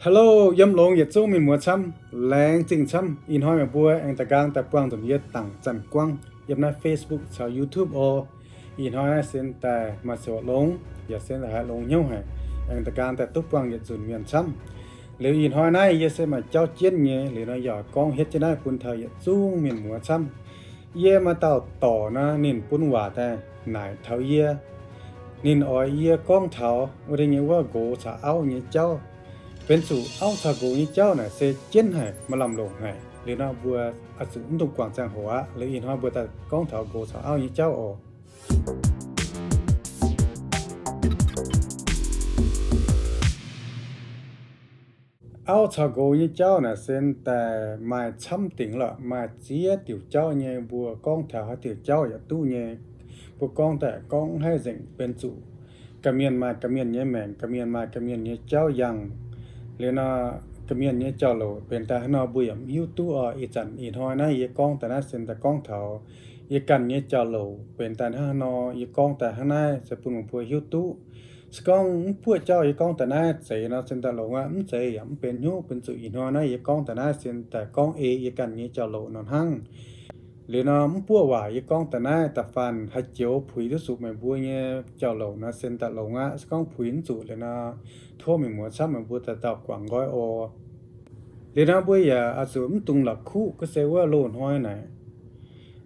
Hello, yiem longx yietc zungv mienh muoz camv, laengz zingh camv. Ih hnoi meih mbuo aengx daaih nqaang daaih buangh nzunc yie dangc zanc guangv yiem naaiv Facebook caux YouTube oc. Ih hnoi naaiv sen daaih maaih coqc longx, yaac sen daaih haiz longx hnyouv haic, aengx daaih nqaang daaih duqv buangh yietc nzunc mienh camv. Liuz ih hnoi naaiv yie se maaih jauv jienv nyei, liuz nor yaac gorngv hietv jienv naaiv bun taux yietc zungv mienh muoz camv. Yie maaih dauh dorc nor, ninh bun waac daaih naaic taux yie. Ninh oix yie gorngv taux wuov deix nyei wuov nqox caux auv nyei jauv, benx zuqc auv caux nqox nyei jauv naaic se jienv haic, maaih lamh longc haic. Liuz nor mbuo oix zuqc mv dungx guangc ziangh hoc aqv. Liuz ih hnoi mbuo daaih gorngv taux nqox caux auv nyei jauv oc. Auv caux nqox nyei jauv naaic sen daaih maaih camv dingc lorqc, maaih ziex diuc jauv nyei. Mbuo gorngv taux haaix diuc jauv yaac duqv nyei. Mbuo gorngv daaih gorngv haih nzengc, benx zuqc ga'mienh maaih ga'mienh nyei maengc, ga'mienh maaih ga'mienh nyei jauv yangh. Liuz nor, ga'mienh nyei jauv-louc benx daaih hnangv nor mbuo yaac mv hiuv duqv oc. Ih zanc ih hnoi naaiv yie gorngv daaih naaiv sen daaih gorngv taux yie ganh nyei jauv-louc benx daaih hnangv nor. Yie gorngv daaih hnangv naaiv se bun meih mbuo hiuv duqv. Se gorngv mv buoqv jauv yie gorngv daaih naaiv zeiz nor, sen daaih longx aqv. Mv zeiz yaac mv benx hnyouv, benx zuqc ih hnoi naaiv yie gorngv daaih naaiv sen daaih gorngv ei yie ganh nyei jauv-louc nor hnangv. Liuz nor mv buoqv waac yie gorngv daaih naaiv da'faanh haih joux puix duqv zuqc meih mbuo nyei jauv-louc nor, sen daaih longx aqv. Se gorngv puix mv zuqc liuz nor, tov mienh muoz camv meih mbuo daaih dauh guangc nqoi oc. Liuz nor mbuo yaac oix zuqc mv dungx la'kuqv ga'sie wuov loz-hnoi naaic,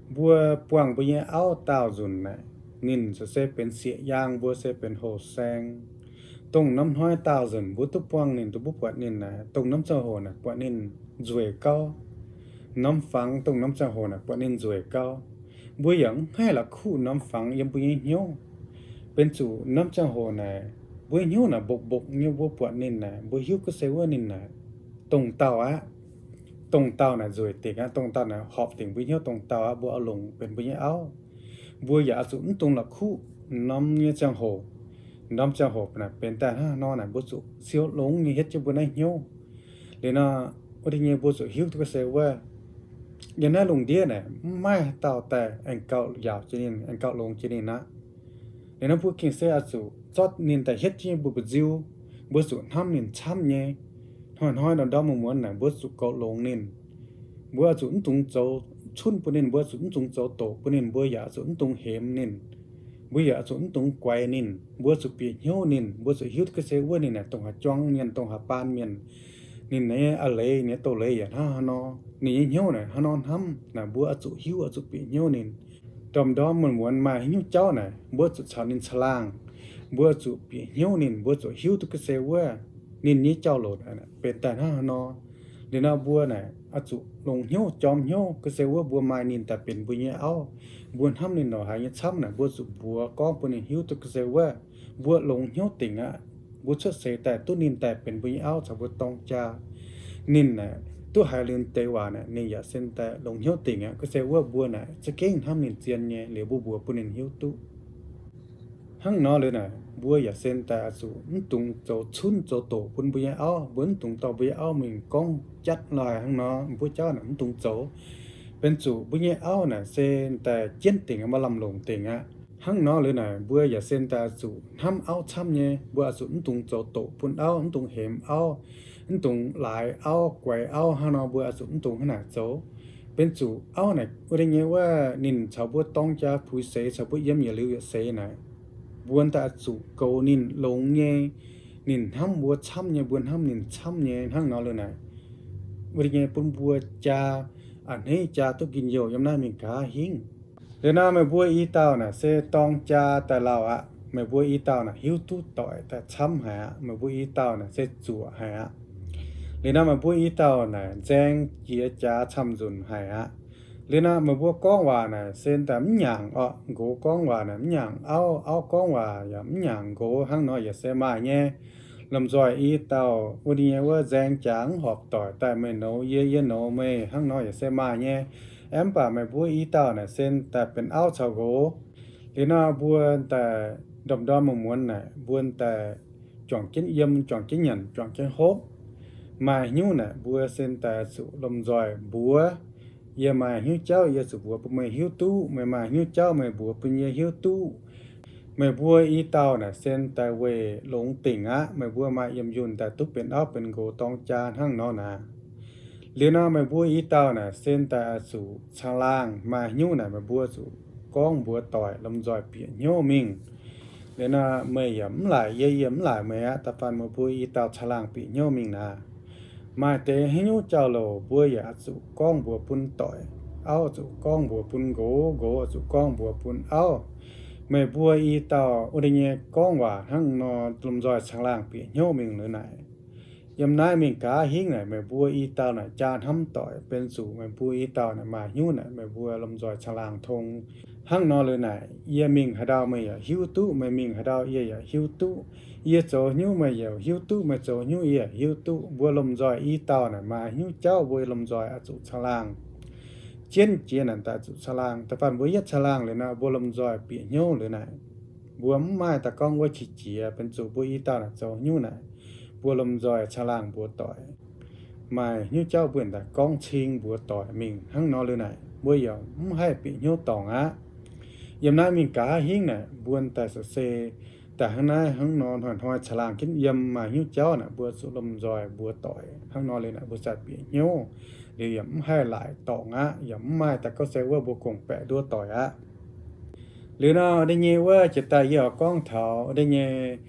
mbuo buangh mbuo nyei auv daauh nzunc naaic, ninh ziouc se benx sieqv-yaang, mbuo se benx houx-saeng. Dongh norm hnoi daauh nzunc mbuo duqv buangh ninh, duqv mbuo buatc ninh naaic, dongh norm ziangh hoc naaic buatc ninh nzueic gauv. Norm fangx dongh norm ziangh hoc naaic buatc ninh nzueic gauv. Mbuo yaac mv haih la'kuqv norm fangx yiem mbuo nyei hnyouv. Benx zuqc norm ziangh hoc naaic, mbuo hnyouv naaic mbokc mbokc nyei, mbuo buatc ninh naaic, mbuo hiuv ga'sie wuov ninh naaic dongh dauh aqv. Dongh dauh naaic nzueic dingc aqv, dongh dauh naaic horpc dingc mbuo hnyouv dongh dauh aqv, mbuo oix longc benx mbuo nyei auv. Mbuo yaac oix zuqc mv dungx la'kuqv norm nyei ziangh hoc. Norm ziangh hoc naaic benx daaih hnangv haaix nor naaic, mbuo zuqc siou longx nyei hietv jienv mbuo naaiv hnyouv. Liuz nor, wuov deix nyei mbuo zuqc hiuv duqv ga'sie wuov, yiem naaiv lungh ndiev naaic mv maaih haaix dauh daaih aengx gauh yaauc jiex ninh, aengx gauh longx jiex ninh aqv. Liuz nor mbuo gengh se oix zuqc zorqv ninh daaih hietv jienv mbuo mbu'nziu. Mbuo zuqc hnamv ninh camv nyei. Hnoi-hnoi ndorm-ndorm muonz-muonz naaic mbuo zuqc goux longx ninh. Mbuo oix zuqc mv dungx zoux cunv bun ninh, mbuo zuqc mv dungx zoux doqc bun ninh, mbuo yaac zuqc mv dungx hemx ninh. Mbuo yaac zuqc mv dungx guaix ninh. Mbuo zuqc bieqc hnyouv ninh. Mbuo zuqc hiuv duqv ga'sie wuov ninh naaic dongh haaix juang mienh, dongh haaix baan mienh. Ninh nyei a'leiz, ninh nyei doz-leiz yaac hnangv haaix nor, ninh nyei hnyouv naaic hnangv haaix nor hnamv naaic, mbuo oix zuqc hiuv, oix zuqc bieqc hnyouv ninh. Ndorm-ndorm muonz-muonz maaih haaix nyungc jauv naaic, mbuo zuqc caux ninh caangh laangh. Mbuo zuqc bieqc hnyouv ninh, mbuo zuqc hiuv duqv ga'sie wuov ninh nyei jauv-louc naaic benx daaih hnangv haaix nor. Liuz nor mbuo naaic oix zuqc longx hnyouv, jorm hnyouv ga'sie wuov mbuo maaih ninh daaih benx mbuo nyei auv. Mbuo hnamv ninh longx haic nyei camv naaic, mbuo zuqc mbuox gorngv bun ninh hiuv duqv ga'sie wuov mbuo longx hnyouv dingc aqv. Mbuo cuotv seix daaih duqv ninh daaih benx mbuo nyei auv caux mbuo dorng jaa. Ninh naaic duqv haiz liuz deix waac naaic, ninh yaac sen daaih longx hnyouv dingc aqv. Ga'sie wuov mbuo naaic za'gengh hnamv ninh zien nyei, liuz mbuo mbuox bun ninh hiuv duqv. Hnangv nor liuz naaic, mbuo yaac sen daaih oix zuqc mv dungx zoux cunv zoux doqc bun mbuo nyei auv. Mbuo mv dungx dorh mbuo nyei auv mingh gorngv jatv laaih hnangv nor, mbuo jauv naaic mv dungx zoux. Benx zuqc mbuo nyei auv naaic se daaih jienv dingc aqv, maaih lamh longc dingc aqv. Hnangv nor liuz naaic, mbuo yaac sen daaih oix zuqc hnamv auv camv nyei. Mbuo oix zuqc mv dungx zoux doqc bun auv, mv dungx hemx auv, mv dungx laaix auv, guaix auv. Hnangv nor mbuo oix zuqc mv dungx hnangv naaic zoux. Benx zuqc auv naaic wuov deix nyei wuov ninh caux mbuo dorng jaa puix seix, caux mbuo yiem yietc liuz yietc seix naaic, mbuo daaih oix zuqc goux ninh longx nyei. Ninh hnamv mbuo camv nyei, mbuo hnamv ninh camv nyei. Hnangv nor liuz naaic, wuov deix nyei bun mbuo jaa a'hneiv jaa duqv njien-youh yiem naaiv mingh nqa'haav hingv. Liuz nor meih mbuo i dauh naaic se dorng jaa daaih lauh aqv. Meih mbuo i dauh naaic hiuv duqv doic daaih camv haic aqv. Meih mbuo i dauh naaic se zuoqc haic aqv. Liuz nor meih mbuo i dauh naaic nzaeng jiex jaax camv-nzunc haic aqv. Liuz nor meih mbuo gorngv waac naaic se daaih mv nyaangc orqc. Nqox gorngv waac naaic mv nyaangc auv, auv gorngv waac yaac mv nyaangc nqox. Hnangv nor yaac se maaih nyei. Lomh nzoih i dauh wuov deix nyei wuov nzaeng jaax mv horpc doic daaih meih nouz yie, yie nouz meih. Hnangv nor yaac se maaih nyei. Aeqv, mv baac meih mbuo i dauh naaic se daaih benx auv caux nqox. Liuz nor mbuo daaih ndorm-ndorm muonz-muonz naaic, mbuo daaih juangc jienv yiem, juangc jienv nyanc, juangc jienv hopv. Maaih hnyouv naaic mbuo se daaih zuqc lomh nzoih mbuox. Yie maaih hnyouv jauv yie zuqc mbuox bun meih hiuv duqv. Meih maaih hnyouv jauv meih mbuox bun yie hiuv duqv. Meih mbuo i dauh naaic sen daaih weih longx dingc aqv. Meih mbuo maaih yiem yunh daaih duqv benx auv benx nqox dorng jaa hnangv nor naaic. Liuz nor meih mbuo i dauh naaic sen daaih oix zuqc caangh laangh. Maaih hnyouv naaic meih mbuo zuqc gorngv mbuox doic lomh nzoih bieqc hnyouv mingh. Liuz nor meih yaac mv laaic yie, yie mv laaic meih aqv. Da'faanh meih mbuo i dauh caangh laangh bieqc hnyouv mingh naaic, maaih deix haaix nyungc jauv-louc mbuo yaac oix zuqc gorngv mbuox bun doic, auv zuqc gorngv mbuox bun nqox, nqox oix zuqc gorngv mbuox bun auv. Meih mbuo i dauh wuov deix nyei gorngv waac hnangv nor lomh nzoih caangh laangh bieqc hnyouv mingh liuz naaic, yiem naaiv mingh nqa'haav hingv naaic meih mbuo i dauh naaic jaa hnamv doic, benx zuqc meih mbuo i dauh naaic maaih hnyouv naaic meih mbuo lomh nzoih caangh laangh tong. Hnangv nor liuz naaic, yie mingh haaix ndau meih yaac hiuv duqv, meih mingh haaix ndau yie yaac hiuv duqv. Yie zoux hnyouv meih yaac hiuv duqv, meih zoux hnyouv yie yaac hiuv duqv. Mbuo lomh nzoih i dauh naaic maaih hnyouv jauv mbuo lomh nzoih oix zuqc caangh laangh. Jienv jiex naaic daaih zuqc caangh laangh. Da'faanh mbuo yietv caangh laangh liuz nor mbuo lomh nzoih bieqc hnyouv liuz naaic, mbuo mv maaih daaih gorngv wuov qiex jiez, benx zuqc mbuo i dauh naaic zoux hnyouv naaic, mbuo lomh nzoih caangh laangh mbuox doic. Maaih hnyouv jauv mbuo daaih gorngv cing mbuox doic mingh hnangv nor liuz naaic, mbuo yaac mv haih bieqc hnyouv dorngc aqv. Yiem naaiv mingh nqa'haav hingv naaic mbuo daaih se daaih hnangv naaiv hnangv nor hnoi-hnoi caangh laangh jienv yiem, maaih hnyouv jauv naaic mbuo zuqc lomh nzoih mbuox doic hnangv nor liuz naaic mbuo zaqc bieqc hnyouv. Liuz yaac mv haih laaic dorngc aqv, yaac mv maaih daaih gorngv se wuov mbuo gong-baeqc nduov doic aqv. Liuz nor wuov deix nyei wuov jiex daaih yie oix gorngv taux wuov deix nyei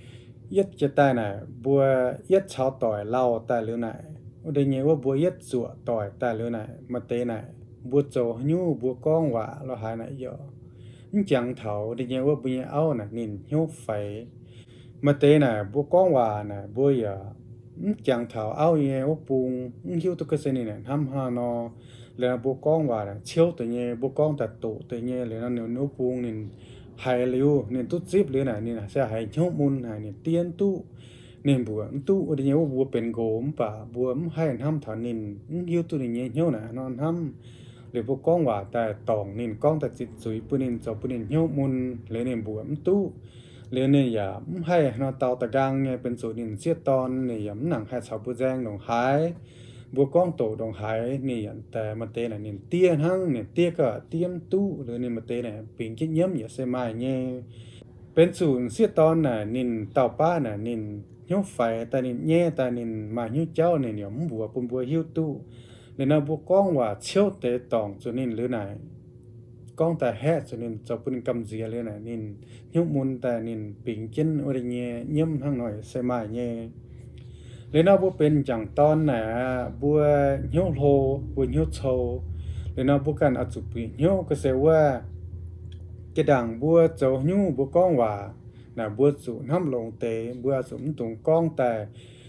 yietv jiex daaih naaic mbuo yietv caux doic lauh daaih liuz naaic, wuov deix nyei wuov mbuo yietv zuoqc doic daaih liuz naaic, maaih deix naaic mbuo zoux haaix nyungc mbuo gorngv waac lorz haaix naaic yaac mv jangx taux wuov deix nyei wuov mbuo nyei auv naaic ninh hnyouv faix. Maaih deix naaic mbuo gorngv waac naaic mbuo yaac mv jangx taux auv nyei wuov bung, mv hiuv duqv gorngv se ninh naaic hnamv haaix nor. Liuz nor mbuo gorngv waac naaic ciouv deix nyei, mbuo gorngv daaih doqc deix nyei, liuz nor ninh wuov bung ninh haiz liuz ninh duqv zipv liuz naaic ninh se haiz hnyouv mun haic, ninh diev mv duqv, ninh mbuoqc mv duqv wuov deix nyei wuov mbuo benx nqox mv baac mbuo mv haih hnamv taux ninh, mv hiuv duqv ninh nyei hnyouv naaic nor hnamv. Liuz mbuo gorngv waac daaih dorngc ninh, gorngv daaih zitc zuiz bun ninh, zoux bun ninh hnyouv mun, liuz ninh mbuoqc mv duqv. Liuz ninh yaac mv haih nor dau da'nqaang nyei, benx zuqc ninh sieqv dorn ninh yaac mv nangc haih caux mbuo nzaeng ndongc haaix. Mbuo gorngv doqc ndongc haaix ninh yaac daaih maaih deix naaic ninh diev hnangv, ninh diev gauh diev mv duqv, liuz ninh maaih deix naaic bingx jienv nyiemv yaac se maaih nyei. Benx zuqc sieqv dorn naaic ninh dauh baav naaic ninh hnyouv faix daaih, ninh nyaiv daaih, ninh maaih hnyouv jauv ninh yaac mv mbuox bun mbuo hiuv duqv. Liuz nor mbuo gorngv waac ciouv deix dorngc zuqc ninh liuz naaic, gorngv daaih haeqv zuqc ninh, zoux bun ninh gamh nziex liuz naaic ninh hnyouv mun daaih ninh bingx jienv wuov deix nyei nyiemv hnangv nor yaac se maaih nyei. Liuz nor mbuo benx m'jangc dorn naaic aqv, mbuo hnyouv hlo, mbuo hnyouv cou. Liuz nor mbuo ganh oix zuqc bieqc hnyouv gorngv se wuov, jiex ndaangc mbuo zoux haaix nyungc mbuo gorngv waac naaic mbuo zuqc hnamv longx deix, mbuo oix zuqc mv dungx gorngv daaih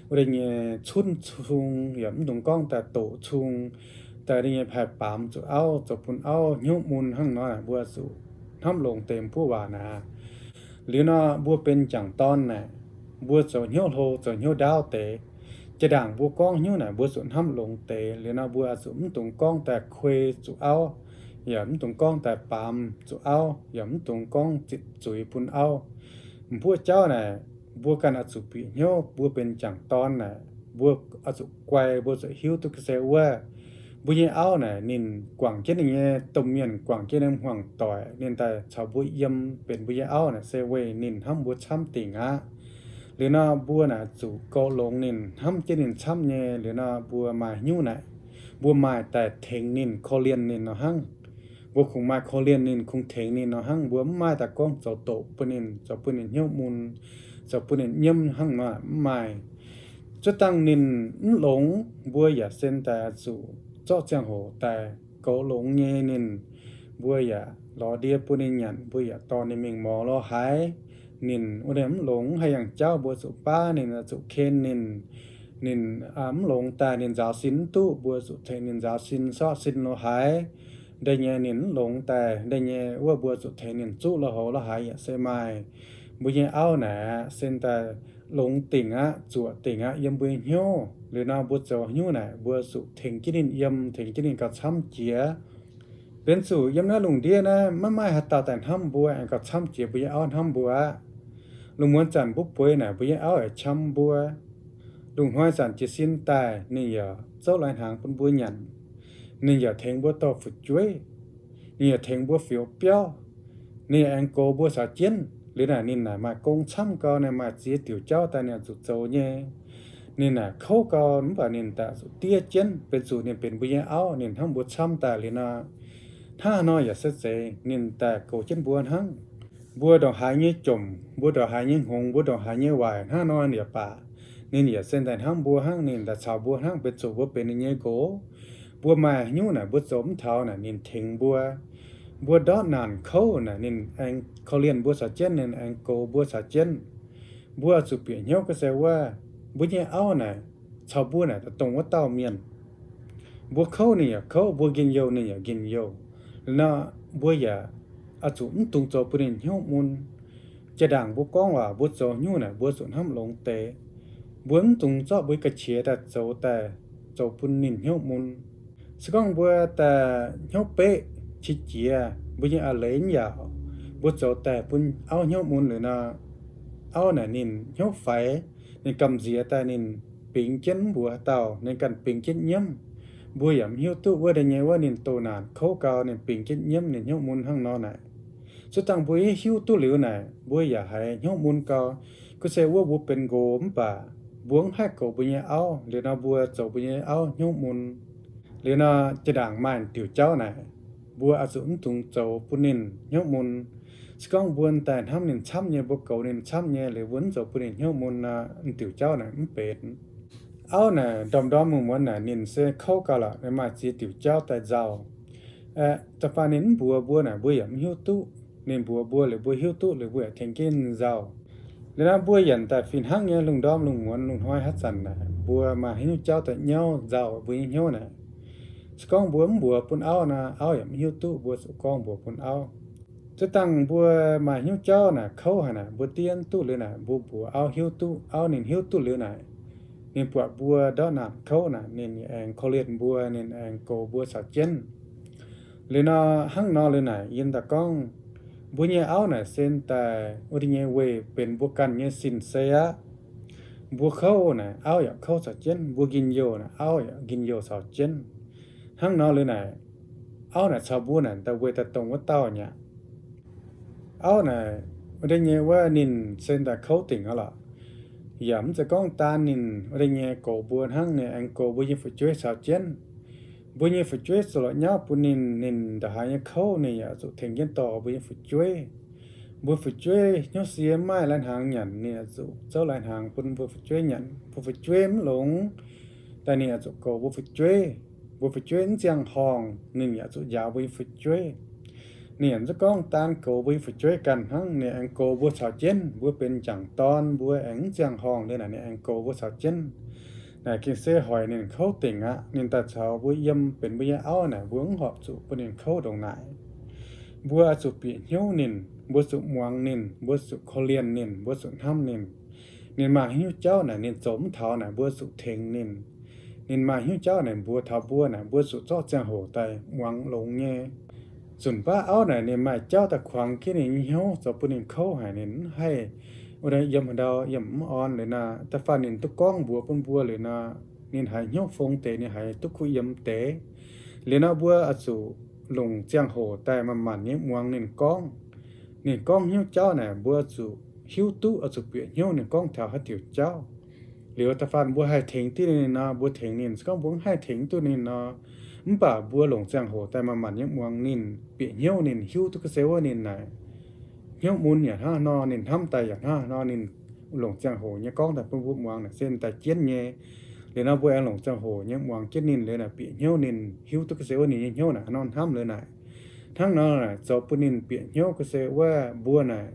wuov deix nyei cunv cung, yaac mv dungx gorngv daaih doqc cung, daaih wuov deix nyei haih baamz zuqc auv, zoux bun auv hnyouv mun hnangv nor, mbuo zuqc hnamv longx deix mbuo waac naaic. Liuz nor mbuo benx m'jangc dorn naaic, mbuo zoux hnyouv hlo zoux hnyouv ndaauv deix. Jiex ndaangc mbuo gorngv hnyouv naaic mbuo zuqc hnamv longx deix. Liuz nor mbuo oix zuqc mv dungx gorngv daaih kuei zuqc auv, yaac mv dungx gorngv daaih baamz zuqc auv, yaac mv dungx gorngv zitc zuiz bun auv. Mbuo jauv naaic, mbuo ganh oix zuqc bieqc hnyouv, mbuo benx m'jangc dorn naaic, mbuo oix zuqc guai, mbuo zuqc hiuv duqv gorngv se wuov, mbuo nyei auv naaic ninh guangc jienv ninh nyei domh mienh, guangc jienv ninh hmuangv doic, ninh daaih caux mbuo yiem benx mbuo nyei auv naaic se weic ninh hnamv mbuo camv dingc aqv. Liuz nor mbuo naaic zuqc goux longx ninh, hnamv jienv ninh camv nyei. Liuz nor mbuo maaih hnyouv naaic, mbuo maaih daaih tengx ninh, korv-lienh ninh nor hnangv. Mbuo kungx maaih korv-lienh ninh, kungx tengx ninh nor hnangv. Mbuo mv maaih daaih gorngv zoux doqc bun ninh, zoux bun ninh hnyouv mun, zoux bun ninh nyiemv hnangv nor, mv maaih. Zuov dangh ninh mv longx, mbuo yaac sen daaih zuqc zorqv ziangh hoc daaih goux longx nyei ninh. Mbuo yaac lorz ndie bun ninh nyanc, mbuo yaac dorh ninh mingh morz lorz haaix. Ninh wuov deix mv longx, mv haih yangh jauv, mbuo zuqc baav ninh, zuqc ken ninh. Ninh mv longx daaih ninh nzaaux sin mv duqv, mbuo zuqc tengx ninh nzaaux sin, sorqv sin lorz haaix. Deix nyei ninh mv longx daaih, deix nyei wuov mbuo zuqc tengx ninh zuqv lorz houx lorz haaix yaac se maaih. Mbuo nyei auv naaic sen daaih longx dingc aqv, zuoqc dingc aqv yiem mbuo nyei hnyouv. Liuz nor mbuo zoux hnyouv naaic mbuo zuqc tengx jienv ninh yiem, tengx jienv ninh gauh camv jiex. Benx zuqc yiem naaiv lungh ndiev naaiv maiv maaih haaix dauh daaih hnamv mbuo aengx gauh camv jiex mbuo nyei auv hnamv mbuo aqv. Lungh muonz zanc mbuo bueix naaic mbuo nyei auv aengx qam mbuo. Lungh-hnoi zanc jiez sin daaih ninh yaac zouv lai-hnaangx bun mbuo nyanc. Ninh yaac tengx mbuo dorh fu'jueiv. Ninh yaac tengx mbuo fioux biauv. Ninh yaac aengx goux mbuo caux jienv. Liuz naaic ninh naaic maaih gong camv gau, ninh maaih ziex diuc jauv daaih ninh oix zuqc zoux nyei. Ninh naaic kouv gau mv baac ninh daaih zuqc diev jienv, benx zuqc ninh benx mbuo nyei auv, ninh hnamv mbuo camv daaih liuz nor, hnangv haaix nor yaac se zeiz ninh daaih goux jienv mbuo hnangv. Mbuo ndongc haaix nyei jomc, mbuo ndongc haaix nyei hngongx, mbuo ndongc haaix nyei waaic hnangv nor yaac baac, ninh yaac se daaih hnamv mbuo hnangv, ninh daaih caux mbuo hnangv, benx zuqc mbuo benx ninh nyei nqox. Mbuo maaih haaix nyungc naaic mbuo zoux mv taux naaic ninh tengx mbuo. Mbuo ndortv naanc kouv naaic ninh aengx korv-lienh mbuo caux jienv, ninh aengx goux mbuo caux jienv. Mbuo oix zuqc bieqc hnyouv ga se wuov, mbuo nyei auv naaic caux mbuo naaic dongh wuov dauh mienh. Mbuo kouv ninh yaac kouv, mbuo njien-youh ninh yaac njien-youh. Liuz nor, mbuo yaac oix zuqc mv dungx zoux bun ninh hnyouv mun. Jaa-ndaangc mbuo gorngv waac, mbuo zoux nyungc naaic mbuo zuqc hnamv longx deix. Mbuo mv dungx zorqv mbuo ga'qiex daaih zoux daaih zoux bun ninh hnyouv mun. Se gorngv mbuo daaih hnyouv beqv qiex jiez, mbuo nyei a'leiz mv yaauc, mbuo zoux daaih bun auv hnyouv mun liuz nor, auv naaic ninh hnyouv faix, ninh gamh nziex daaih ninh bingx jienv mv mbuox haaix dauh, ninh ganh bingx jienv nyiemv. Mbuo yaac mv hiuv duqv wuov deix nyei wuov ninh doh naanc kouv gau, ninh bingx jienv nyiemv ninh hnyouv mun hnangv nor naaic. Cuotv dangh mbuo hiuv duqv liuz naaic, mbuo yaac haiz hnyouv mun gau. Gu se wuov mbuo benx nqox mv baac mbuo mv haih goux mbuo nyei auv, liuz nor mbuo zoux mbuo nyei auv hnyouv mun. Liuz nor, jaa-ndaangc maaih diuc jauv naaic, mbuo oix zuqc mv dungx zoux bun ninh hnyouv mun. Se gorngv mbuo daaih hnamv ninh camv nyei, mbuo goux ninh camv nyei, liuz mbuo mv zoux bun ninh hnyouv mun nor, diuc jauv naaic mv benx. Auv naaic ndorm-ndorm muonz-muonz naaic ninh se kouv gau lorqc, ninh maaih ziex diuc jauv daaih nzauh. Aeqv, da'faanh ninh mv mbuox mbuo naaic, mbuo yaac mv hiuv duqv. Ninh mbuox mbuo liuz mbuo hiuv duqv liuz mbuo yaac tengx jienv nzauh. Liuz nor mbuo yaac daaih fih hnangv nyei, lungh ndorm lungh muonz lungh hnoi haaix zanc naaic, mbuo maaih haaix nyungc jauv daaih nyauv nzauh mbuo nyei hnyouv naaic, se gorngv mbuo mv mbuox bun auv nor, auv yaac mv hiuv duqv, mbuo zuqc gorngv mbuox bun auv. Cuotv dangh mbuo maaih haaix nyungc jauv naaic kouv haic naaic, mbuo diev duqv liuz naaic, mbuo mbuox auv hiuv duqv, auv ninh hiuv duqv liuz naaic, ninh buatc mbuo ndortv naanc kouv naaic, ninh aengx korv-lienh mbuo, ninh aengx goux mbuo caux jienv. Liuz nor, hnangv nor liuz naaic, yie daaih gorngv, mbuo nyei auv naaic se daaih wuov deix nyei weih benx mbuo ganh nyei sin-sei aqv. Mbuo kouv naaic, auv yaac kouv caux jienv, mbuo njien-youh naaic, auv yaac njien-youh caux jienv. Hnangv nor liuz naaic, auv naaic caux mbuo naaic daaih weih daaih dongh wuov dauh nyei aqv. Auv naaic wuov deix nyei wuov ninh se daaih kouv dingc aqv lorqc. Yaac mv zeiz gorngv daan ninh wuov deix nyei goux mbuo hnangv, ninh aengx goux mbuo nyei fu'jueiv caux jienv. Mbuo nyei fu'jueiv zoux lorqc nyauv bun ninh, ninh ndongc haaix nyei kouv ninh yaac zuqc tengx jienv dorh mbuo nyei fu'jueiv. Mbuo fu'jueiv hnyouv sie mv maaih lai-hnaangx nyanc, ninh yaac zuqc zouv lai-hnaangx bun mbuo fu'jueiv nyanc. Mbuo fu'jueiv mv longx daaih ninh yaac zuqc goux mbuo fu'jueiv. Mbuo fu'jueiv mv ziangh horngh, ninh yaac zuqc njaaux mbuo nyei fu'jueiv. Ninh yaac mv zeiz gorngv daan goux mbuo nyei fu'jueiv ganh hnangv, ninh aengx goux mbuo caux jienv. Mbuo benx m'jangc dorn, mbuo aengx mv ziangh horngh liuz naaic, ninh aengx goux mbuo caux jienv. Naaic gengh se hoic ninh kouv dingc aqv. Ninh daaih caux mbuo yiem benx mbuo nyei auv naaic, mbuo mv horpc zuqc bun ninh kouv ndongc naaic. Mbuo zuqc bieqc hnyouv ninh, mbuo zuqc muangx ninh, mbuo zuqc korv-lienh ninh, mbuo zuqc hnamv ninh. Ninh maaih haaix nyungc jauv naaic, ninh zoux mv taux naaic, mbuo zuqc tengx ninh. Ninh maaih haaix nyungc jauv naaic mbuox taux mbuo naaic, mbuo zuqc zorqv ziangh hoc daaih muangx longx nyei. Nzunc baav auv naaic ninh maaih jauv daaih kuangx jienv ninh nyei hnyouv, zoux bun ninh kouv haic, ninh mv haih wuov deix yiem haaix ndau yiem mv orn liuz nor, da'faanh ninh duqv gorngv mbuox bun mbuo liuz nor, ninh haiz hnyouv fong deix, ninh haiz duqv kuh yiem deix. Liuz nor mbuo oix zuqc longc ziangh hoc daaih manc-manc nyei muangx ninh gorngv. Ninh gorngv hnyouv jauv naaic, mbuo zuqc hiuv duqv, oix zuqc bieqc hnyouv ninh gorngv taux haaix diuc jauv. Liuz da'faanh mbuo haih tengx duqv ninh nor, mbuo tengx ninh. Se gorngv mbuo mv haih tengx duqv ninh nor, mv baac mbuo longc ziangh hoc daaih manc-manc nyei muangx ninh, bieqc hnyouv ninh, hiuv duqv ga'sie wuov ninh naaic hnyouv mun yaac hnangv haaix nor, ninh hnamv daaih yaac hnangv haaix nor, ninh longc ziangh hoc nyei gorngv daaih bun mbuo muangx naaic se daaih jienv nyei. Liuz nor mbuo aengx longc ziangh hoc nyei muangx jienv ninh liuz naaic bieqc hnyouv ninh, hiuv duqv ga'sie wuov ninh nyei hnyouv naaic haaix nor hnamv liuz naaic. Hnangv nor naaic zoux bun ninh bieqc hnyouv ga'sie wuov mbuo naaic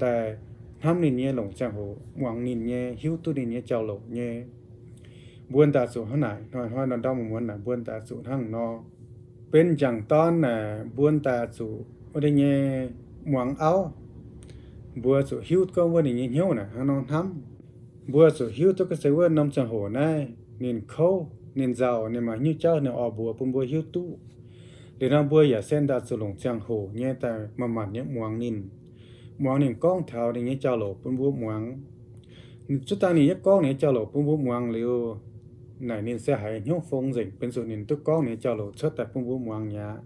daaih hnamv ninh nyei, longc ziangh hoc muangx ninh nyei, hiuv duqv ninh nyei jauv-louc nyei. Mbuo daaih zuqc hnangv naaic, hnoi-hnoi ndorm-ndorm muonz-muonz naaic mbuo daaih zuqc hnangv nor. Benx m'jangc dorn naaic mbuo daaih zuqc wuov deix nyei muangx auv. Mbuo zuqc hiuv gorngv wuov ninh nyei hnyouv naaic hnangv nor hnamv. Mbuo zuqc hiuv duqv ga'sie wuov norm ziangh hoc naaiv ninh kouv, ninh nzauh, ninh maaih haaix nyungc jauv ninh oix mbuox bun mbuo hiuv duqv. Liuz nor mbuo yaac se daaih zuqc longc ziangh hoc nyei daaih manc-manc nyei muangx ninh, muangx ninh gorngv taux ninh nyei jauv-louc bun mbuo muangx. Zuov dangh ninh yaac gorngv ninh nyei jauv-louc bun mbuo muangx liuz, naaic ninh se haiz hnyouv fong nzengc, benx zuqc ninh duqv gorngv ninh nyei jauv-louc cuotv daaih bun mbuo muangx mi'aqv.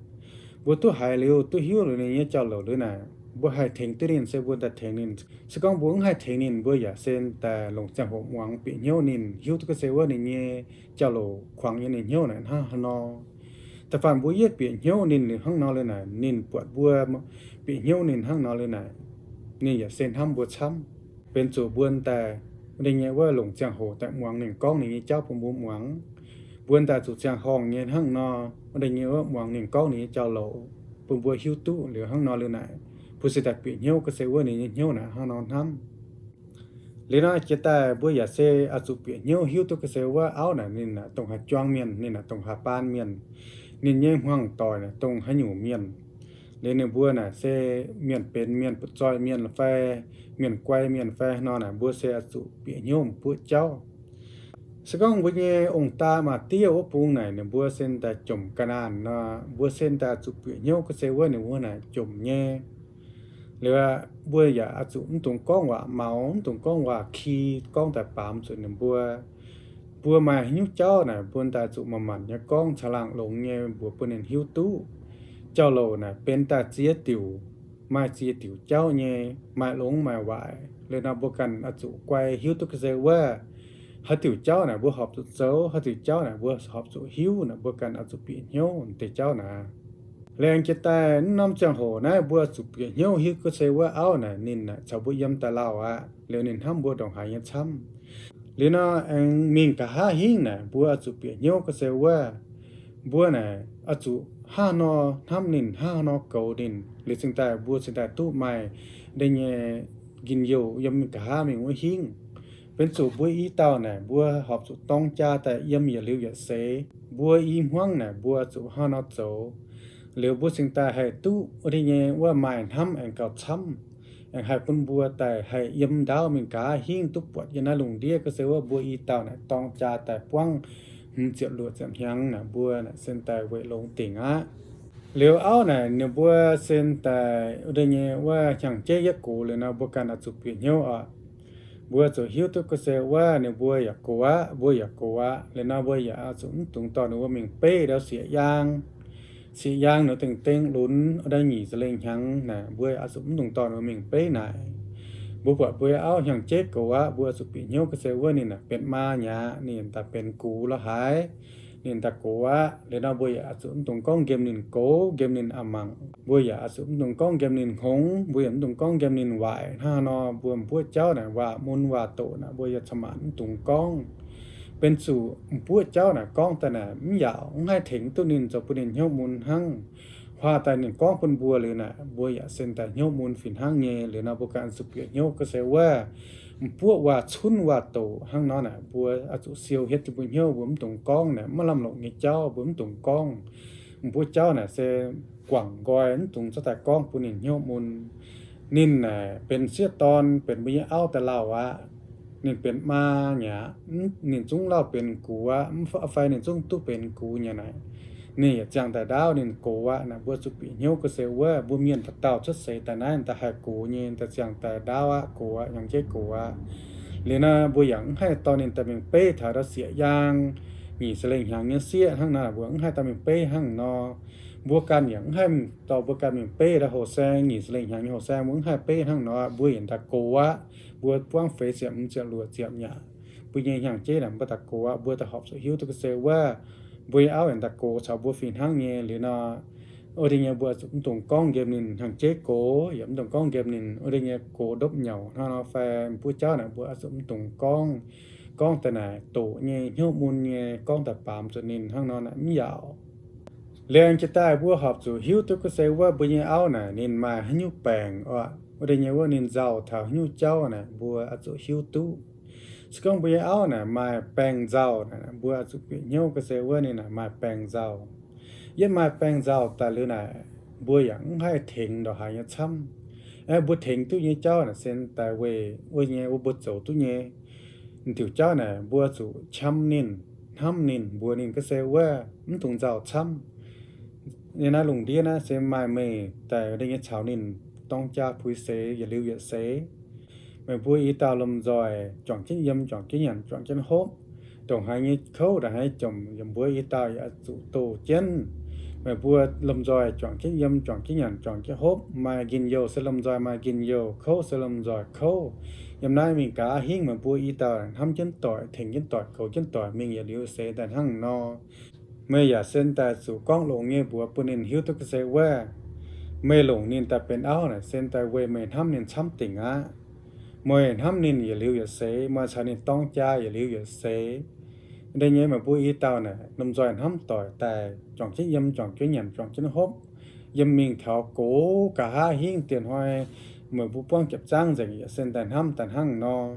Mbuo duqv haiz liuz, duqv hiuv liuz ninh nyei jauv-louc liuz naaic, Mbuo haih tengx duqv ninh se mbuo daaih tengx ninh. Se gorngv mbuo mv haih tengx ninh, mbuo yaac se daaih longc ziangh hoc muangx bieqc hnyouv ninh, hiuv duqv gorngv se wuov ninh nyei jauv-louc kuangx yiem ninh hnyouv naaic hnangv haaix nor. Da'faanh mbuo yietv bieqc hnyouv ninh liuz hnangv nor liuz naaic, ninh buatc mbuo bieqc hnyouv ninh hnangv nor liuz naaic, ninh yaac se hnamv mbuo camv. Benx zuqc mbuo daaih wuov deix nyei wuov longc ziangh hoc daaih muangx ninh gorngv ninh nyei jauv bun mbuo muangx. Mbuo daaih zuqc ziangh horngh nyei hnangv nor wuov deix nyei wuov muangx ninh gorngv ninh nyei jauv-louc bun mbuo hiuv duqv liuz hnangv nor liuz naaic, mbuo se daaih bieqc hnyouv gorngv se wuov ninh nyei hnyouv naaic hnangv nor hnamv. Liuz nor jiex daaih mbuo yaac se oix zuqc bieqc hnyouv hiuv duqv gorngv se wuov auv naaic ninh naaic dongh haaix juang mienh, ninh naaic dongh haaix baan mienh, ninh nyei hmuangv doic naaic dongh haaix nyungc mienh. Liuz ninh mbuo naaic se mienh benx mienh butv-zoih mienh fai mienh guai mienh fai nor naaic, mbuo se oix zuqc bieqc hnyouv mbuoqv jauv. Se gorngv mbuo nyei ong-daa maa diev wuov bung naaic ninh mbuo se daaih jomc ga'naanh nor, mbuo se daaih zuqc bieqc hnyouv gorngv se wuov ninh mbuo naaic jomc nyei. Liuz mbuo yaac oix zuqc mv dungx gorngv waac maux, mv dungx gorngv waac ki, gorngv daaih baamz zuqc ninh mbuo. Mbuo maaih haaix nyungc jauv naaic mbuo daaih zuqc manc-manc nyei gorngv caangh laangh longx nyei mbuox bun ninh hiuv duqv. Jauv-louc naaic benx daaih ziex diuc, maaih ziex diuc jauv nyei, maaih longx maaih waaic. Liuz nor mbuo ganh oix zuqc guai hiuv duqv gorngv se wuov haaix diuc jauv naaic mbuo horpc zuqc zoux, haaix diuc jauv naaic mbuo horpc zuqc hiuv naaic, mbuo ganh oix zuqc bieqc hnyouv deix jauv naaic. Laengz jiez daaih mv norm ziangh hoc naaiv mbuo zuqc bieqc hnyouv hiuv gorngv se wuov auv naaic ninh naaic caux mbuo yiem daaih lauh aqv. Liuz ninh hnamv mbuo ndongc haaix nyei camv. Liuz nor aengx mingh nqa'haav hingv naaic mbuo oix zuqc bieqc hnyouv gorngv se wuov mbuo naaic oix zuqc hnangv haaix nor hnamv ninh, hnangv haaix nor goux ninh, liuz cingx daaih mbuo cingx daaih duqv maaih deix nyei njien-youh yiem mingh nqa'haav mingh wuov hingv. Benx zuqc mbuo i dauh naaic mbuo horpc zuqc dorng jaa daaih yiem yietc liuz yietc seix. Mbuo i hmuangv naaic mbuo zuqc hnangv haaix nor zoux, liuz mbuo cingx daaih haih duqv wuov deix nyei wuov maaih hnamv aengx gauh camv, aengx haih bun mbuo daaih haih yiem ndaauv mingh nqa'haav hingv duqv buatc yiem naaiv lungh ndiev gorngv se wuov mbuo i dauh naaic dorng jaa daaih buangv hmz ziepc luoqc ziepc hnyangx naaic, mbuo naaic se daaih weic longx dingc aqv. Liuz auv naaic ninh mbuo se daaih wuov deix nyei wuov hnyangx-jeiv yietv gox liuz nor mbuo ganh oix zuqc bieqc hnyouv oc. Mbuo zuqc hiuv duqv gorngv se wuov ninh mbuo yaac gox aqv, mbuo yaac gox aqv. Liuz nor mbuo yaac oix zuqc mv dungx dorh ninh mbuo mingh beiv ndau sieqv-yaang. Sieqv-yaang ninh dengh dengh lunx wuov deix nyic ziepc lengh hnyangx naaic, mbuo oix zuqc mv dungx dorh ninh mbuo mingh beiv naaic. Mbuo buatc mbuo nyei auv hnyangx-jeiv gox aqv, mbuo oix zuqc bieqc hnyouv gorngv se wuov ninh naaic benx maa mi'aqv, ninh daaih benx gux lorz haaix, ninh daaih gox aqv. Liuz nor mbuo yaac oix zuqc mv dungx gorngv nqemh ninh gox, nqemh ninh a'mangc. Mbuo yaac oix zuqc mv dungx gorngv nqemh ninh hngongx, mbuo yaac mv dungx gorngv nqemh ninh waaic. Hnangv haaix nor mbuo m'buoqv jauv naaic waac mun waac doqc naaic mbuo yaac ca'maanc mv dungx gorngv. Benx zuqc m'buoqv jauv naaic gorngv daaih naaic mv yaauc, mv haih tengx duqv ninh zoux bun ninh hnyouv mun hnangv. Huaax daaih ninh gorngv bun mbuo liuz naaic mbuo yaac se daaih hnyouv mun fih hnangv nyei. Liuz nor mbuo ganh zuqc bieqc hnyouv gorngv se wuov m'buoqv waac cunv waac doqc hnangv nor naaic mbuo oix zuqc siou hietv jienv mbuo hnyouv, mbuo mv dungx gorngv naaic, maiv lamh longc nyei jauv mbuo mv dungx gorngv. M'buoqv jauv naaic se guangc nqoi, mv dungx zorqv daaih gorngv bun ninh hnyouv mun. Ninh naaic benx sieqv dorn, benx mbuo nyei auv daaih lauh aqv. Ninh benx maa mi'aqv, ninh zungv lauh benx gux aqv, mv fai ninh zungv duqv benx gux nyei naaic. Ninh yaac ziangh daaih ndaauv ninh gox aqv naaic, mbuo zuqc bieqc hnyouv gorngv se wuov mbuo mienh dauh dauh cuotv seix daaih naaiv daaih haih gox nyei, daaih ziangh daaih ndaauv aqv, gox aqv, hnyangx-jeiv gox aqv. Liuz nor mbuo yaac mv haih dorh ninh daaih mingh beiv taux ndau sieqv-yaang, nyic ziepc lengh hnyangx nyei sieqv hnangv nor, mbuo mv haih dorh mingh beiv hnangv nor. Mbuo ganh yaac mv haih dorh mbuo ganh mingh beiv ndau houh saeng, nyic ziepc lengh hnyangx nyei houh saeng mbuo mv haih beiv hnangv nor, mbuo yaac daaih gox aqv. Mbuo buangv feix ziepc, hmz ziepc, luoqc ziepc mi'aqv. Mbuo nyei hnyangx-jeiv naaic mbuo daaih gox aqv, mbuo daaih horpc zuqc hiuv duqv gorngv se wuov mbuo nyei auv yaac daaih gox caux mbuo fih hnangv nyei. Liuz nor wuov deix nyei mbuo zuqc mv dungx gorngv nqemh ninh hnyangx-jeiv gox, yaac mv dungx gorngv nqemh ninh wuov deix nyei gox ndopv nyauc hnangv nor fai m'buoqv jauv naaic mbuo oix zuqc mv dungx gorngv. Gorngv daaih naaic doqc nyei, hnyouv mun nyei, gorngv daaih baamz zuqc ninh hnangv nor naaic mv yaauc. Liuz jiex daaih mbuo horpc zuqc hiuv duqv gorngv se wuov mbuo nyei auv naaic ninh maaih haaix nyungc baengc oc, wuov deix nyei wuov ninh nzauh taux haaix nyungc jauv naaic mbuo oix zuqc hiuv duqv. Se gorngv mbuo nyei auv naaic maaih baengh nzauh naaic, mbuo oix zuqc bieqc hnyouv gorngv se wuov ninh naaic maaih baengh nzauh. Yietv maaih baengh nzauh daaih liuz naaic, mbuo yaac mv haih tengx ndongc haaix nyei camv. Aeqv, mbuo tengx duqv nyei jauv naaic se daaih weic wuov nyei wuov mbuo zoux duqv nyei. Diuc jauv naaic mbuo zuqc qam ninh, hnamv ninh, mbuox ninh gorngv se wuov mv dungx nzauh camv. Yiem naaiv lungh ndiev naaiv se maaih meih daaih wuov deix nyei caux ninh dorng jaa puix seix yietc liuz yietc seix. Meih mbuo i dauh lomh nzoih juangc jienv yiem, juangc jienv nyanc, juangc jienv hopv, ndongc haaix nyei kouv, ndongc haaix nyei jomc, yaac mbuo i dauh yaac zuqc doh jienv. Meih mbuo lomh nzoih juangc jienv yiem, juangc jienv nyanc, juangc jienv hopv, maaih njien-youh se lomh nzoih maaih njien-youh, kouv se lomh nzoih kouv. Yiem naaiv mingh gaax hingv meih mbuo i dauh hnamv jienv doic, tengx jienv doic, goux jienv doic mingh yietc liuz seix daaih hnangv nor. Meih yaac sen daaih zuqc gorngv longx nyei mbuox bun ninh hiuv duqv ga'sie wuov, meih longc ninh daaih benx auv naaic sen daaih weic meih hnamv ninh camv dingc aqv. Meih hnamv ninh yietc liuz yietc seix, meih caux ninh dorng jaa yietc liuz yietc seix. Deix nyei meih mbuo i dauh naaic lomh nzoih hnamv doic daaih juangc jienv yiem, juangc jienv nyanc, juangc jienv hopv, yiem mingh taux gox nqa'haav hingv dieh hnoi, meih mbuo buangv jiepc zaangv nzengc yaac sen daaih hnamv daaih hnangv nor.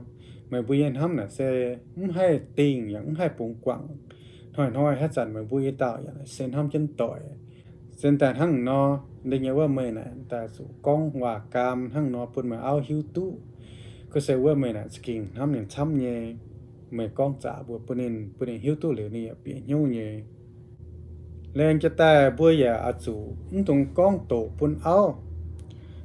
Meih mbuo nyei hnamv naaic se mv haih dingh yaac mv haih bungx guangc. Hnoi-hnoi haaix zanc meih mbuo i dauh yaac se hnamv jienv doic. Sen daaih hnangv nor, deix nyei wuov meih naaic daaih zuqc gorngv waac-gaam hnangv nor bun meih auv hiuv duqv. Ga'sie wuov meih naaic za'gengh hnamv ninh camv nyei. Meih gorngv zaqc mbuox bun ninh, bun ninh hiuv duqv liuz ninh yaac bieqc hnyouv nyei. Laengz jiez daaih mbuo yaac oix zuqc mv dungx gorngv doqc bun auv.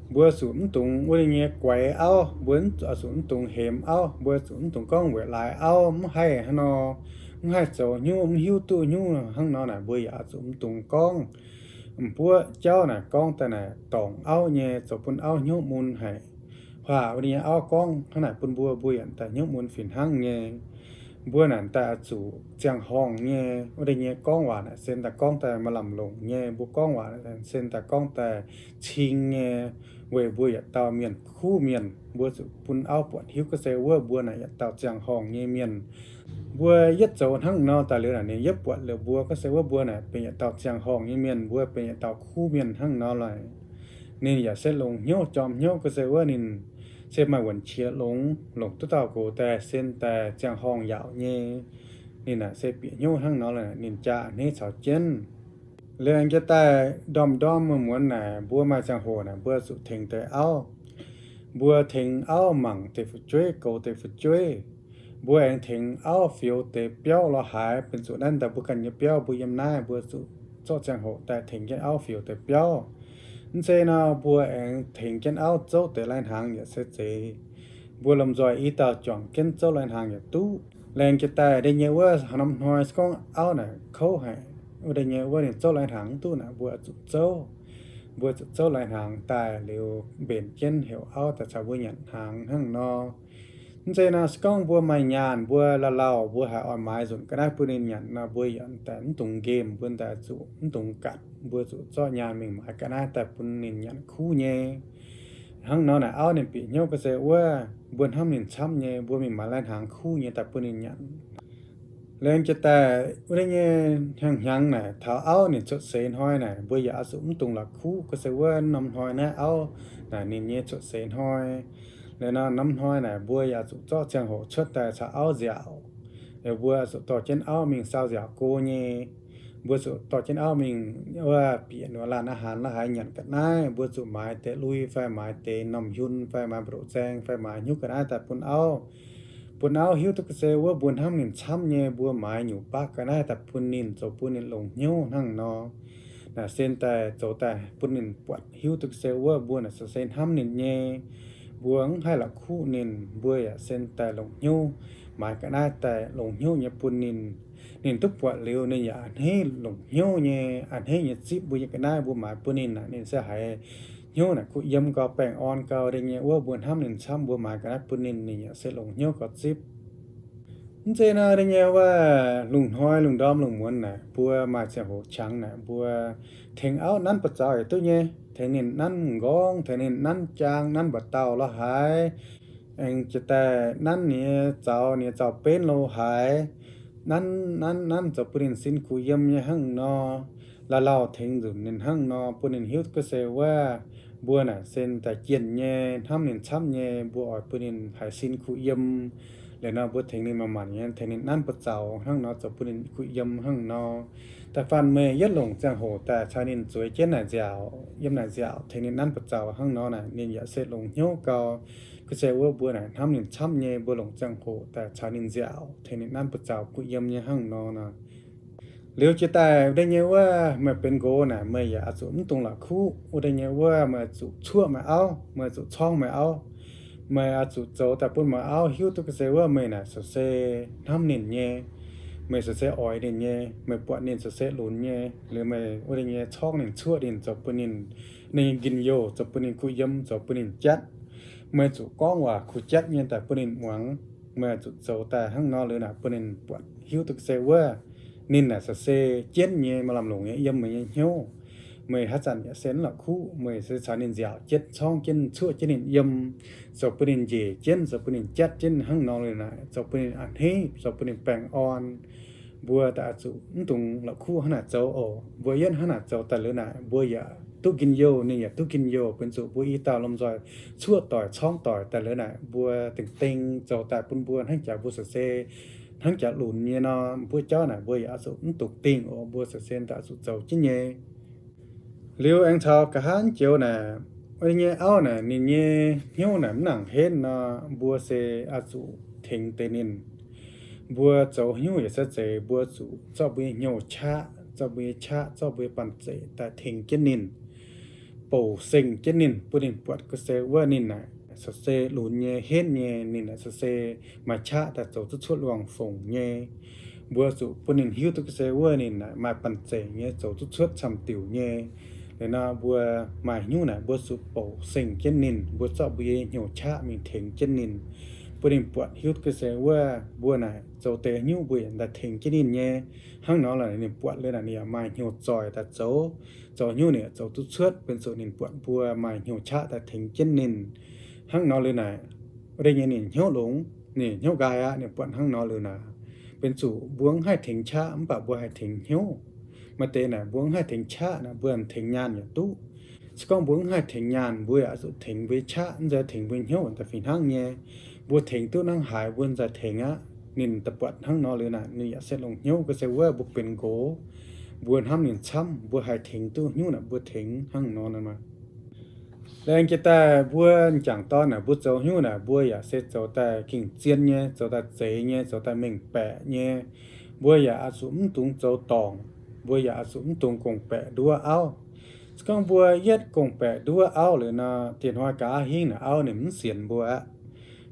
Mbuo zuqc mv dungx wuov deix nyei guaix auv, mbuo oix zuqc mv dungx hemx auv, mbuo zuqc mv dungx gorngv weic laaix auv mv haih hnangv nor, mv haih zoux hnyouv, mv hiuv duqv hnyouv hnangv nor naaic, mbuo yaac oix zuqc mv dungx gorngv. M'buoqv jauv naaic gorngv daaih naaic dorngc auv nyei, zoux bun auv hnyouv mun haic. Huaax wuov deix nyei auv gorngv hnangv naaic bun mbuo, mbuo yaac daaih hnyouv mun fih hnangv nyei. Mbuo naaic daaih oix zuqc ziangh horngh nyei, wuov deix nyei gorngv waac naaic sen daaih gorngv daaih maaih lamh longc nyei, mbuo gorngv waac naaic sen daaih gorngv daaih cing nyei, weic mbuo yietc dauh mienh kuv mienh, mbuo zuqc bun auv buatc hiuv ga'sie wuov mbuo naaic yietc dauh ziangh horngh nyei mienh. Mbuo yietv zoux hnangv nor daaih liuz naaic ninh yietv buatc liuz mbuo ga'sie wuov mbuo naaic benx yietc dauh ziangh horngh nyei mienh, mbuo benx yietc dauh kuv mienh hnangv nor lorqc. Ninh yaac se longx hnyouv jorm hnyouv ga'sie wuov ninh se maaih wuonc qiex longx, longc duqv dauh gox daaih sen daaih ziangh horngh yaauc nyei. Ninh naaic se bieqc hnyouv hnangv nor lorqc, ninh jaa a'hneiv caux jienv. Liuz aengx jiez daaih ndorm-ndorm muonz-muonz naaic mbuo maaih ziangh hoc naaic mbuo zuqc tengx deix auv. Mbuo tengx auv mangc deix fu'jueiv, goux deix fu'jueiv. Mbuo aengx tengx auv fioux deix biauv lorz haaix, benx zuqc naaiv daaih mbuo ganh nyei biauv mbuo yiem naaiv, mbuo zuqc zorqv ziangh hoc daaih tengx jienv auv fioux deix biauv. Mv zeiz nor mbuo aengx tengx jienv auv zouv deix lai-hnaangx yaac se zeiz. Mbuo lomh nzoih i dauh juangc jienv zouv lai-hnaangx yaac duqv. Laengz jiez daaih deix nyei wuov norm hnoi se gorngv auv naaic kouv haic, wuov deix nyei wuov ninh zouv lai-hnaangx mv duqv naaic, mbuo zuqc zouv. Mbuo zuqc zouv lai-hnaangx daaih liuz mbenc jienv heuc auv daaih caux mbuo nyanc hnaangx hnangv nor. Mv zeiz nor se gorngv mbuo maaih nyaanh mbuo lauh lauh mbuo haiz oix maaiz nzunc ga'naaiv bun ninh nyanc nor, mbuo yaac daaih mv dungx nqemh, mbuo daaih zuqc mv dungx gatc, mbuo zuqc zorqv nyaanh mingh maaiz ga'naaiv daaih bun ninh nyanc kuv nyei. Hnangv nor naaic auv ninh bieqc hnyouv ga'sie wuov mbuo hnamv ninh camv nyei, mbuo mingh maaiz lai-hnaangx kuv nyei daaih bun ninh nyanc. Laengz jiez daaih wuov deix nyei hnyangx-hnyangx naaic taux auv ninh cuotv seix hnoi naaic mbuo yaac oix zuqc mv dungx la'kuqv ga'sie wuov norm hnoi naaiv auv naaic ninh nyei cuotv seix hnoi. Liuz nor norm hnoi naaic mbuo yaac zuqc zorqv ziangh hoc cuotv daaih caux auv nziaauc. Liuz mbuo zuqc dorh jienv auv mingh saau nziaauc go nyei. Mbuo zuqc dorh jienv auv mingh wuov bieqc ninh laanh aqv, haanz la'haaix nyanc ga'naaiv, mbuo zuqc maaiz deix lui fai maaiz deix normh hiun fai maaiz mbu'ndoqc nzaeng fai maaiz hnyouv ga'naaiv daaih bun auv. Bun auv hiuv duqv ga'sie wuov mbuo hnamv ninh camv nyei, mbuo maaiz nyungc baqv ga'naaiv daaih bun ninh, zoux bun ninh longx hnyouv hnangv nor. Naaic sen daaih zoux daaih bun ninh buatc hiuv duqv ga'sie wuov mbuo naaic se hnamv ninh nyei. Mbuo mv haih la'kuqv ninh, mbuo yaac sen daaih longx hnyouv, maaiz ga'naaiv daaih longx hnyouv nyei bun ninh. Ninh duqv buatc liuz ninh yaac a'hneiv longx hnyouv nyei, a'hneiv nyei zipv mbuo nyei ga'naaiv mbuo maaiz bun ninh naaic, ninh se haiz hnyouv naaic kuh yiem gau, baengh orn gau, deix nyei wuov mbuo hnamv ninh camv, mbuo maaiz ga'naaiv bun ninh, ninh yaac se longx hnyouv gau zipv. Mv zeiz nor deix nyei wuov lungh hnoi lungh ndorm lungh muonz naaic mbuo maaih ziangh hoc qangx naaic mbuo tengx auv nanv buoz-zaux yaac duqv nyei, tengx ninh nanv m'nqorngv, tengx ninh nanv jaang, nanv mba'dauh lorz haaix, aengx jiex daaih nanv ninh nyei zaux, ninh nyei zaux-benv lo haaix, nanv nanv nanv zoux bun ninh sin kuh yiem nyei hnangv nor. La'lauh tengx nzunc ninh hnangv nor bun ninh hiuv duqv ga'sie wuov mbuo naaic se daaih jienh nyei, hnamv ninh camv nyei, mbuo oix bun ninh haiz sin kuh yiem. Liuz nor mbuo tengx ninh manc-manc nyei, tengx ninh nanv buoz-zaux hnangv nor zoux bun ninh kuh yiem hnangv nor. Da'faanh meih yietv longc ziangh hoc daaih caux ninh zueiz jienv naaic nziaauc, yiem naaic nziaauc tengx ninh nanv buoz-zaux hnangv nor naaic, ninh yaac se longx hnyouv gau. Ga'sie wuov mbuo naaic hnamv ninh camv nyei, mbuo longc ziangh hoc daaih caux ninh nziaauc, tengx ninh nanv buoz-zaux kuh yiem nyei hnangv nor nor. Liuz jiex daaih wuov deix nyei wuov meih benx nqox naaic meih yaac oix zuqc mv dungx la'kuqv. Wuov deix nyei wuov meih zuqc cuoqv meih auv, meih zuqc corngv meih auv. Meih oix zuqc zoux daaih bun meih auv hiuv duqv ga'sie wuov meih naaic se hnamv ninh nyei. meih se se oix ninh nyei, meih buatc ninh se se lunx nyei, liuz meih wuov deix nyei corngv ninh, cuoqv ninh, zoux bun ninh, ninh nyei njien-youh, zoux bun ninh kuh yiem, zoux bun ninh jatv. Meih zuqc gorngv waac kuh jatv nyei daaih bun ninh muangx. Meih zuqc zoux daaih hnangv nor liuz naaic bun ninh buatc hiuv duqv se wuov, ninh naaic se se jienv nyei, maaih lamh longc nyei yiem meih nyei hnyouv. Meih haaix zanc yaac se mv la'kuqv, meih se caux ninh nziaauc jienv, corngv jienv, cuoqv jienv ninh yiem, zoux bun ninh njiec jienv, zoux bun ninh jatv jienv hnangv nor liuz naaic, zoux bun ninh a'hneiv, zoux bun ninh baengh orn. Mbuo daaih zuqc mv dungx la'kuqv hnangv naaic zoux oc. Mbuo yietv hnangv naaic zoux daaih liuz naaic, mbuo yaac duqv njien-youh, ninh yaac duqv njien-youh. Benx zuqc mbuo i dauh lomh nzoih cuoqv doic, corngv doic daaih liuz naaic, mbuo dengh deng zoux daaih bun mbuo hnangv jaax mbuo se se hnangv jaax lunx nyei nor, mbuo jauv naaic mbuo yaac zuqc mv dungx dingh oc. Mbuo se se daaih zuqc zoux jienv nyei. Liuz aengx caux nqa'haav joux naaic, wuov nyei auv naaic, ninh nyei hnyouv naaic mv nangc henv nor, mbuo se oix zuqc tengx deix ninh. Mbuo zoux hnyouv yaac se zeiz, mbuo zuqc zorqv mbuo nyei hnyouv qaqv, zorqv mbuo nyei qaqv, zorqv mbuo nyei banh zeic daaih tengx jienv ninh, bouc seng jienv ninh, bun ninh buatc gu se wuov ninh naaic se se lunx nyei, henv nyei, ninh naaic se se maaih qaqv daaih zoux duqv cuotv luangh fongc nyei. Mbuo zuqc bun ninh hiuv duqv gu se wuov ninh naaic maaih banh zeic nyei, zoux duqv cuotv camv diuc nyei. Liuz nor mbuo maaih hnyouv naaic mbuo zuqc bouc seng jienv ninh, mbuo zorqv mbuo nyei hnyouv qaqv mingh tengx jienv ninh, bun ninh buatc hiuv duqv gu se wuov mbuo naaic zoux deix hnyouv mbuo yaac daaih tengx jienv ninh nyei. Hnangv nor liuz ninh buatc liuz naaic ninh yaac maaih hnyouv zoih daaih zoux, zoux hnyouv ninh yaac zoux duqv cuotv, benx zuqc ninh buatc mbuo maaih hnyouv qaqv daaih tengx jienv ninh. Hnangv nor liuz naaic, wuov deix nyei ninh hnyouv longx, ninh hnyouv nqaai aqv. Ninh buatc hnangv nor liuz naaic, benx zuqc mbuo mv haih tengx qaqv mv baac mbuo haih tengx hnyouv. Maaih deix naaic mbuo mv haih tengx qaqv naaic, mbuo tengx nyaanh yaac duqv. Se gorngv mbuo mv haih tengx nyaanh, mbuo yaac zuqc tengx mbuo nyei qaqv, mv zeiz tengx mbuo nyei hnyouv daaih fih hnangv nyei. Mbuo tengx duqv hnangv haaix mbuo nzaaih tengx aqv. Ninh daaih buatc hnangv nor liuz naaic, ninh yaac se longc hnyouv gu se wuov mbuo benx nqox, mbuo hnamv ninh camv, mbuo haih tengx duqv hnyouv naaic mbuo tengx hnangv nor naaic maah. Laengz jiez daaih mbuo m'jangc dorn naaic, mbuo zoux hnyouv naaic, mbuo yaac se zoux daaih gengh zien nyei, zoux daaih zeiz nyei, zoux daaih mengh baeqc nyei. Mbuo yaac oix zuqc mv dungx zoux dorngc, mbuo yaac oix zuqc mv dungx gorngv-baeqc nduov auv. Se gorngv mbuo yietv gorngv-baeqc nduov auv liuz nor, dieh hnoi gaax hingv naaic auv ninh mv sienx mbuo aqv.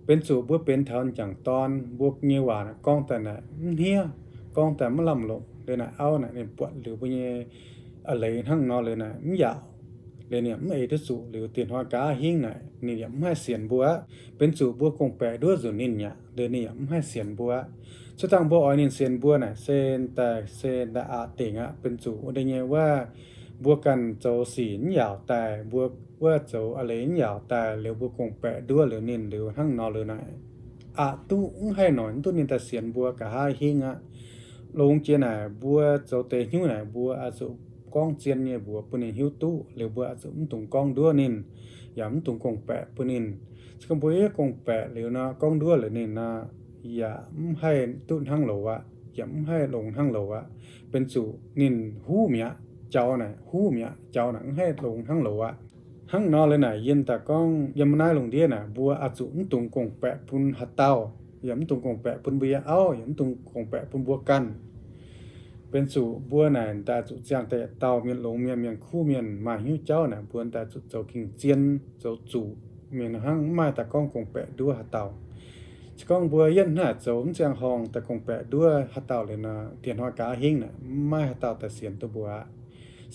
Benx zuqc mbuo benx taux m'jangc dorn, mbuo nyei waac naaic gorngv daaih naaic mv hniev, gorngv daaih mv lamh longc liuz naaic auv naaic ninh buatc liuz mbuo nyei a'leiz hnangv nor liuz naaic mv yaauc, liuz ninh mv eix duqv zuqc liuz dieh hnoi gaax hingv naaic ninh yaac mv haih sienx mbuo aqv. Benx zuqc mbuo gorngv-baeqc nduov nzunc ninh aqv, liuz ninh yaac mv haih sienx mbuo aqv. Cuotv dangh mbuo oix ninh sienx mbuo naaic se daaih se daaih aqc dingc aqv. Benx zuqc wuov deix nyei wuov, mbuo ganh zoux sic mv yaauc daaih, mbuo wuov zoux a'leiz mv yaauc daaih, liuz mbuo gorngv-baeqc nduov liuz ninh liuz hnangv nor liuz naaic, aqc duqv mv haih noic mv duqv ninh daaih sienx mbuo gaax hingv aqv. Longx jiex naaic mbuo zoux deix hnyouv naaic mbuo oix zuqc gorngv zien nyei mbuox bun ninh hiuv duqv, liuz mbuo oix zuqc mv dungx gorngv nduov ninh, yaac mv dungx gorngv-baeqc bun ninh. Se gorngv mbuo yietv gorngv-baeqc liuz nor, gorngv nduov liuz ninh nor, yaac mv haih duqv hnangv louz aqv, yaac mv haih longx hnangv louz aqv. Benx zuqc ninh huv mi'aqv, jaux naaic huv mi'aqv, jaux naaic mv haih longx hnangv louz aqv. Hnangv nor liuz naaic yie daaih gorngv yiem naaiv lungh ndiev naaic mbuo oix zuqc mv dungx gorngv-baeqc bun haaix dauh, yaac mv dungx gorngv-baeqc bun mbuo nyei auv, yaac mv dungx gorngv-baeqc bun mbuo ganh. Benx zuqc mbuo naaic daaih zuqc ziangh daaih yietc dauh mienh longx mienh, mienh kuv mienh, maaih hnyouv jauv naaic mbuo daaih zuqc zoux gengh zien, zoux zuqc mienh hnangv, mv maaih daaih gorngv gorngv-baeqc nduov haaix dauh. Se gorngv mbuo yietv hnangv naaic zoux mv ziangh horngh daaih gorngv-baeqc nduov haaix dauh liuz nor, dieh hnoi gaax hingv naaic mv maaih haaix dauh daaih sienx duqv mbuo aqv.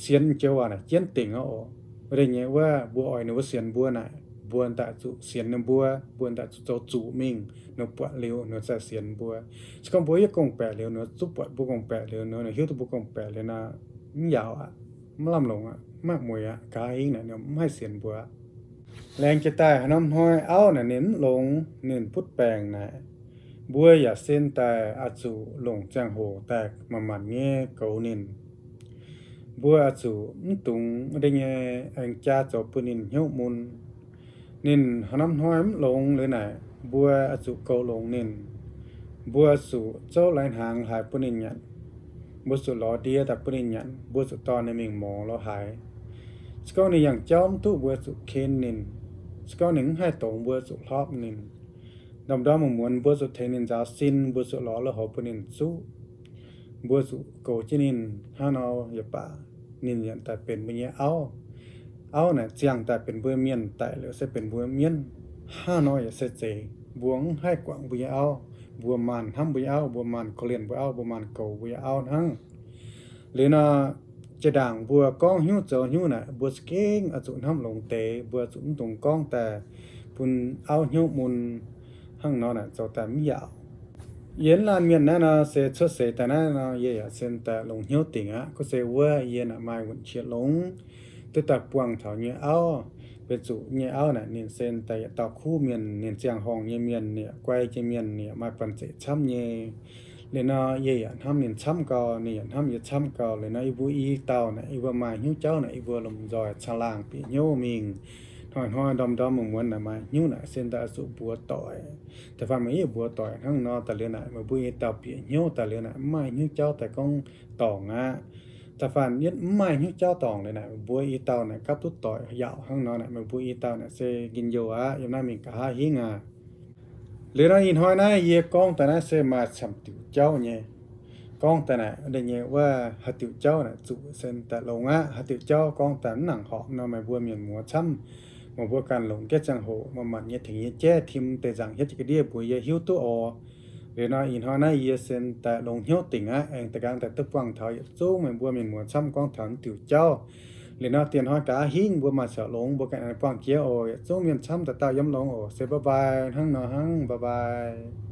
Sienx joux waac naaic jienv dingc aqv oc. Wuov deix nyei wuov, mbuo oix ninh mbuo sienx mbuo naaic, mbuo daaih zuqc sienx ninh mbuo, mbuo daaih zuqc zoux zuqc mingh, ninh buatc liuz ninh daaih sienx mbuo. Se gorngv mbuo yietv gorngv-baeqc liuz, ninh zuqc buatc mbuo gorngv-baeqc liuz, ninh hiuv duqv mbuo gorngv-baeqc liuz nor, mv yaauc aqv, mv lamh longc aqv, mv maaih mueic aqv, gaax hingv naaic ninh mv haih sienx mbuo aqv. Laengz jiez daaih haaix norm hnoi auv naaic ninh mv longx, ninh butv baengc naaic, mbuo yaac se daaih oix zuqc longc ziangh hoc daaih manc-manc nyei goux ninh. Mbuo oix zuqc mv dungx wuov deix nyei aengx jaa zoux bun ninh hnyouv mun. Ninh haaix norm hnoi mv longx liuz naaic, mbuo oix zuqc goux longx ninh. Mbuo oix zuqc zouv lai-hnaangx haaix bun ninh nyanc. Mbuo zuqc lorz ndie daaih bun ninh nyanc. Mbuo zuqc dorh ninh mingh morz lorz haaix. Se gorngv ninh yangh jauv mv duqv, mbuo zuqc ken ninh. Se gorngv ninh mv haih dongz, mbuo zuqc hlopv ninh. Ndorm-ndorm muonz-muonz mbuo zuqc tengx ninh nzaaux sin, mbuo zuqc lorz lui-houx bun ninh zuqv. Mbuo zuqc goux jienv ninh hnangv nor yaac baac, ninh yaac daaih benx mbuo nyei auv. Auv naaic ziangh daaih benx mbuo mienh, daic liuz se benx mbuo mienv. Hnangv nor yaac se zeiz, mbuo mv haih guangc mbuo nyei auv. Mbuo maanh hnamv mbuo nyei auv, mbuo maanh korv-lienh mbuo auv, mbuo maanh goux mbuo nyei auv hnangv. Liuz nor, jiex ndaangc mbuo gorngv hnyouv zoux hnyouv naaic, mbuo za'gengh oix zuqc hnamv longx deix, mbuo zuqc mv dungx gorngv daaih bun auv hnyouv mun hnangv nor naaic zoux daaih mv yaauc. Yie laanh mienh naaiv nor se cuotv seix daaih naaiv nor, yie yaac sen daaih longx hnyouv dingc aqv. Gorngv se wuov yie naaic maaih wuonh qiex longx, duqv daaih buangh taux nyei auv, benx zuqc nyei auv naaic ninh sen daaih yietc dauh kuv mienh, ninh ziangh horngh nyei mienh, ninh yaac guai jiex mienh, ninh yaac maaih banh zeic camv nyei. Liuz nor yie yaac hnamv ninh camv gau, ninh yaac hnamv yie camv gau. Liuz nor yie mbuo i dauh naaic, yie mbuo maaih hnyouv jauv naaic, yie mbuo lomh nzoih caangh laangh bieqc hnyouv mingh. Hnoi-hnoi ndorm-ndorm muonz-muonz naaic maaih hnyouv naaic sen daaih oix zuqc mbuox doic. Da'faanh meih mbuox doic hnangv nor daaih liuz naaic, meih mbuo i dauh bieqc hnyouv daaih liuz naaic, mv maaih hnyouv jauv daaih gorngv dorngc aqv. Da'faanh yietv mv maaih hnyouv jauv dorngc liuz naaic, meih mbuo i dauh naaic gapv duqv doic yaauc hnangv nor naaic, meih mbuo i dauh naaic se njien-youh aqv. Yiem naaiv mingh nqa'haav hingv aqv. Liuz nor ih hnoi naaiv yie gorngv daaih naaiv se maaih camv diuc jauv nyei. Gorngv daaih naaic, nyei wuov haaix diuc jauv naaic zuqc sen daaih longx aqv. Haaix diuc jauv gorngv daaih mv nangc horpc nor, meih mbuo mienh muoz camv, meih mbuo ganh longc jienv ziangh hoc manc-manc nyei tengx yie jaiv tim deix nzaangc hietv jiex ga'ndiev mbuox yie hiuv duqv oc. Liuz nor ih hnoi naaiv yie sen daaih longx hnyouv dingc aqv, aengx daaih nqaang daaih duqv buangh taux yietc zungv meih mbuo mienh muoz camv gorngv taux naaiv diuc jauv. Liuz nor dieh hnoi nqa'haav hingv mbuo maaih caux longx mbuo ganh buangh jiex oc. Yietc zungv mienh camv daaih dauh yiem longx oc. Se bye bye hnangv nor hnangv, bye bye.